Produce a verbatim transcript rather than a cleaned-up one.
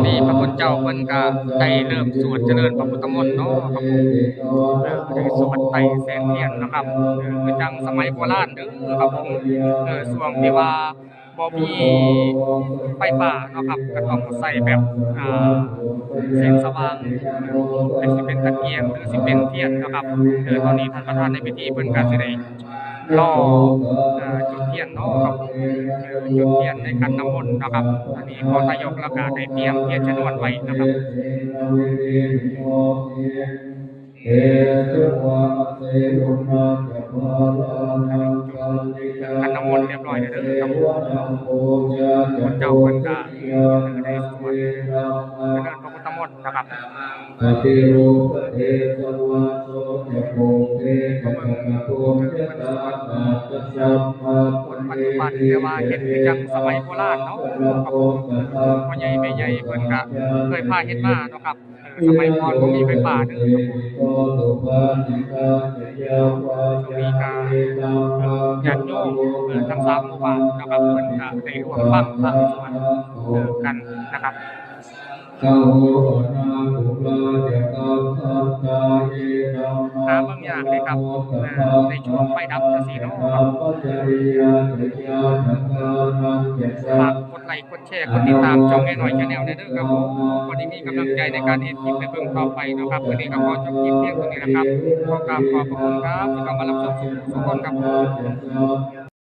นี่พระคุณเจ้าเพิ่นก็ได้เริ่มสวดเจริญพระพุทธมนต์เนาะครับผม เออ ได้สวดไต่แสงเทียนนะครับ เออ คือจั่งสมัยโบราณเด้อครับผม เออ ช่วงที่ว่าบ่มีไฟฟ้าเนาะครับ ก็ต้องใช้แบบ อ่า แสงสว่าง เออ เป็นสิเป็นตะเกียง หรือสิเป็นเทียนเนาะครับ เออ ตอนนี้ท่านประธานในพิธีเพิ่นก็สิได้ รอ เอ่อ จุดเทียนเนาะครับผม เอ่อ จุดเทียนในขันน้ำมนต์นะครับ อันนี้พอตายกแล้วก็ได้เตรียมเทียนชนวนไว้นะครับ ขันน้ำมนต์เรียบร้อยแล้วเด้อครับผม พระคุณเจ้าเพิ่นก็ได้สวดเจริญพระพุทธมนต์นะครับ ปฏิรูปเทสวาโสจะโพเทจะกะโพจะตาตาจะสัมมาปัญ ปัจจุบันแต่ว่าเฮ็ดคือจั่งสมัยโบราณเนาะครับผม พ่อใหญ่แม่ใหญ่เพิ่นก็เคยพาเฮ็ดมาเนาะครับ เออ สมัยก่อนบ่มีไฟฟ้าเด้อครับผม ช่วงนี้ก็ เอ่อ ญาติโยม เอ่อ ทั้งสามหมู่บ้านนะครับ เพิ่นก็ได้ร่วมฟังพระสวด เอ่อ กันนะครับ หาเบิ่งยากเลยครับ เอ่อ ในช่วงไฟดับจั่งซี้เนาะครับ ฝากกดไลค์กดแชร์กดติดตามช่องแม่น้อย Channel ด้วยเด้อครับผม พอได้มีกำลังใจในการเฮ็ดคลิปในเบิ่งต่อไปเนาะครับ มื้อนี้ก็ขอจบคลิปเพียงเท่านี้นะครับ ขอกราบขอบพระคุณครับที่เข้ามารับชมทุกคนครับผม